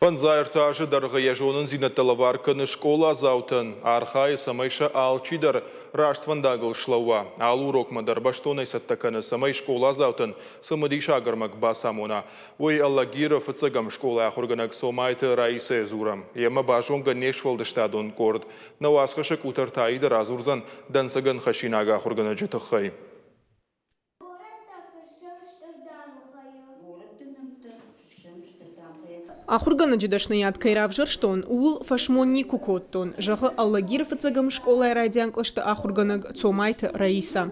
Фӕндзай ӕртӕ азы дӕргъы йӕ зонындзинӕдтӕ лӕвар кӕны скъоладзаутӕн, архайы, цӕмӕй сӕ алчидӕр раст фӕндагыл слӕууа. Алы урокмӕ дӕр бӕстонӕй цӕттӕ кӕны, цӕмӕй скъоладзаутӕн цымыдисаг ӕрмӕг бацамона. Уый Алагиры фыццӕгӕм скъолайы ахуыргӕнӕг Цомайты Раисӕйӕ дзурӕм. Йемӕ базонгӕ не сфӕлдыстадон къорд. Нӕ уацхӕссӕг Къутӕрты Аидӕ радзурдзӕн дӕнцӕгӕн хӕссинаг ахуыргӕнӕджы тыххӕй. Ахуыргӕнӕджы дӕсныйад кӕй равзӕрстон, ууыл фӕсмон никуы кодтон, зӕгъы Алагиры фыццӕгӕм скъолайы райдиан кълӕсты ахуыргӕнӕг Цомайты Раисӕ.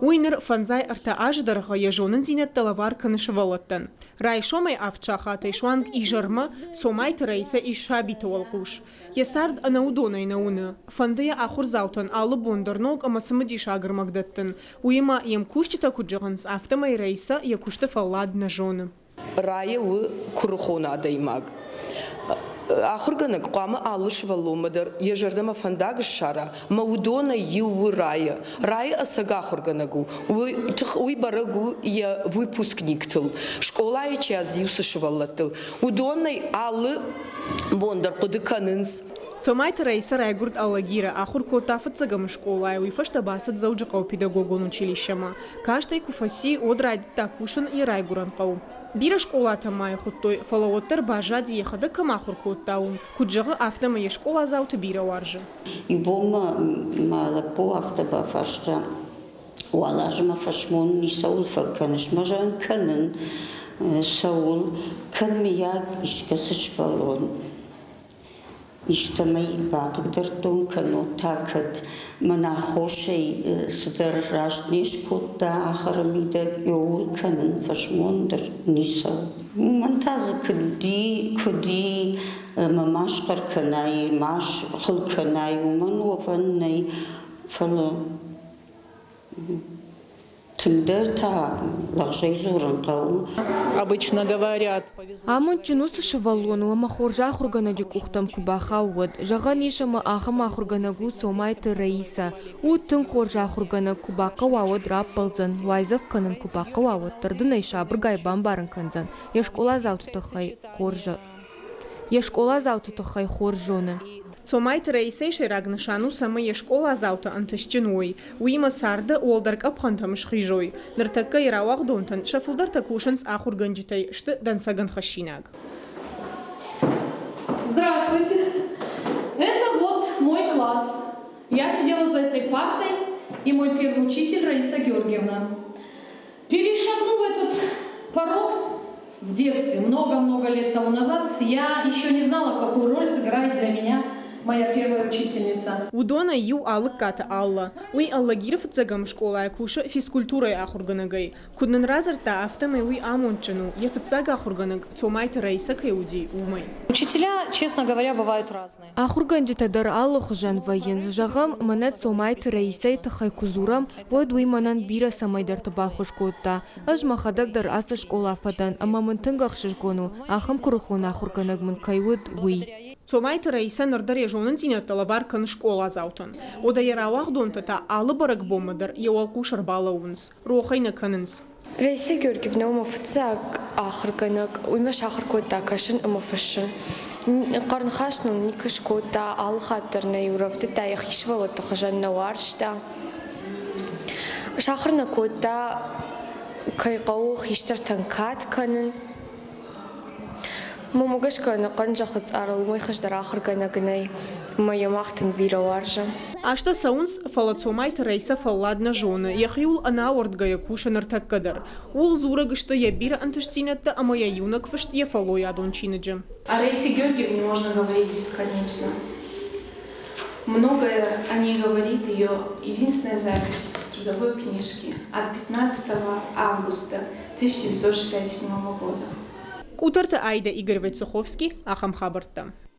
Уый ныр фӕндзай ӕртӕ азы дӕргъы йӕ зонындзинӕдтӕ лӕвар кӕны сывӕллӕттӕн. Райсомӕй авд сахатӕй суанг изӕрмӕ Цомайты Раисӕ ис сабиты уӕлхъус. Йӕ цард ӕнӕ уыдонӕй нӕ уыны. Фӕнды йӕ ахуырдзаутӕн алы бон дӕр ног ӕмӕ цымыдисаг ӕрмӕг дӕттын. Уыимӕ йе мкусджытӕ куыд зӕгъынц, афтӕмӕй Раисӕ йӕ куысты фӕллад нӕ зоны. Райӕ у куырыхон адӕймаг. Ахуыргӕнӕг хъуамӕ алы сывӕллонмӕ дӕр йӕ зӕрдӕмӕ фӕндаг ссара, ӕмӕ уыдонӕй иу у Райӕ. Райӕ ӕцӕг ахуыргӕнӕг у. Уый бӕрӕг у йӕ выпускниктыл, скъолайы чи азиу цы сывӕллӕттыл. Уыдонӕй алы бон дӕр хъуыды кӕнынц. Цомайты Раисӕ райгуырд Алагиры, ахуыр кодта фыццӕгӕм скъолайы, уый фӕстӕ бацыд Дзӕуджыхъӕуы педагогон училищемӕ. Каст ӕй куы фӕци, уӕд райдыдта кусын йӕ райгуырӕн хъӕуы. Бирӕ скъолатӕм ма йӕ хуыдтой, фӕлӕ уӕддӕр баззади, йӕхӕдӕг кӕм ахуыр кодта, уым. Куыд зӕгъы, афтӕмӕй йе скъоладзауты бирӕ уарзы. Иу бон мӕ мӕ лӕппу афтӕ бафарста, уал азы мӕ фӕсмон ницӕуыл фӕкӕныс, мӕ зӕгъын кӕнын, цӕуыл, кӕд мыййаг искӕцы сывӕллон истӕмӕй бахъыгдардтон кӕннод та кӕд мӕн аххосӕй цыдӕр раст не скодта ахӕры мидӕг, ууыл кӕнын фӕсмон дӕр ницӕуыл. Уымӕн та дзы куыд и, куыд и, ӕмӕ ма схъӕр кӕнай, ма схыл кӕнай, уымӕн уӕвӕн нӕй, фӕлӕ Тынгдӕр та лӕгъзӕй дзурын хъӕуы. Обычно говорят. Амондджын уыцы сывӕллон у ӕмӕ хорз ахуыргӕнӕджы къухтӕм куы бахауы, уӕд. Зӕгъӕн ис, ӕмӕ ахӕм ахуыргӕнӕг у Цомайты Раисӕ. У тынг хорз ахуыргӕнӕг, куы бахъӕуа, уӕд раппӕлдзӕн, уайдзӕф кӕнын куы бахъӕуа, уӕддӕр дын ӕй сабыргай бамбарын кӕндзӕн, йе скъоладзауты тыххӕй хорз Йе скъоладзауты тыххӕй хорз зоны. Цомайты Раисӕйы сӕйраг нысан у, цӕмӕй йе скъоладзаутӕ ӕнтыстджын уой, уыимӕ царды уӕлдӕр къӕпхӕнтӕм схизой. Ныртӕккӕ йӕ рауагъдонтӕн сӕ фылдӕртӕ кусынц ахуыргӕнджытӕй, сты дӕнцӕгӕн хӕссинаг. Здравствуйте! Это вот мой класс. Я сидела за этой партой, и мой первый учитель Раиса Георгиевна. Перешагнув этот порог в детстве, много-много лет тому назад, я еще не знала, какую роль сыграет для меня моя первая учительница. Уыдонӕй иу Алыккаты Алла. Уый Алагиры фыццӕгӕм скъолайы кусы физкультурӕйы ахуыргӕнӕгӕй. Куыд нын радзырдта, афтӕмӕй уый амондджын у, йӕ фыццаг ахуыргӕнӕг Цомайты Раисӕ кӕй уыди, уымӕй. Учителя, честно говоря, бывают разные. Ахуыргӕнджытӕ дӕр алыхуызӕн вӕййынц. Зӕгъӕм, мӕнӕ Цомайты Раисӕйы тыххӕй куы дзурӕм, уӕд уый мӕнӕн бирӕ цӕмӕйдӕрты баххуыс кодта. Ӕз мӕхӕдӕг дӕр ацы скъола фӕдӕн ӕмӕ мын тынг ӕхсызгон у, ахӕм куырыхон ахуыргӕнӕг мын кӕй уыд, уый. Цомайты Раисӕ ныр дӕр йӕ зонындзинӕдтӕ лӕвар кӕны скъоладзаутӕн. Уӕдӕ йӕ рауагъдонтӕ та алы бӕрӕгбонмӕ дӕр йӕ уӕлхъус ӕрбалӕууынц, рох ӕй нӕ кӕнынц. Раиса Георгиевна у мӕ фыццаг ахуыргӕнӕг. Уый мӕ сахуыр кодта кӕсын ӕмӕ фыссын. Хъӕрныхас ныл никуы скодта, алы хатт дӕр нӕ-иу рӕвдыдта, йӕхи сывӕллӕтты хуызӕн нӕ уарзта. Сахуыр нӕ кодта, кӕй хъӕуы хистӕртӕн кад кӕнын. Мӕнмӕ гӕсгӕ ӕнӕхъӕн зӕххы цъарыл уымӕй хуыздӕр ахуыргӕнӕг нӕй, ӕмӕ йӕ мах тынг бирӕ уарзӕм. Азтӕ цӕуынц, фӕлӕ Цомайты Раисӕ фӕллад нӕ зоны, йӕхиуыл ӕнӕауӕрдгӕйӕ кусы ныртӕккӕ дӕр. Ууыл дзурӕг сты йӕ бирӕ ӕнтыстдзинӕдтӕ ӕмӕ йӕ иунӕг фыст йӕ фӕллойадон чиныджы. О Раисе Георгиевне можно говорить бесконечно. Многое о ней говорит ее единственная запись в трудовой книжке от 15 августа 1967 года. Къутӕрты Аидӕ Игорь Войцеховский, ахӕм хабӕрттӕ.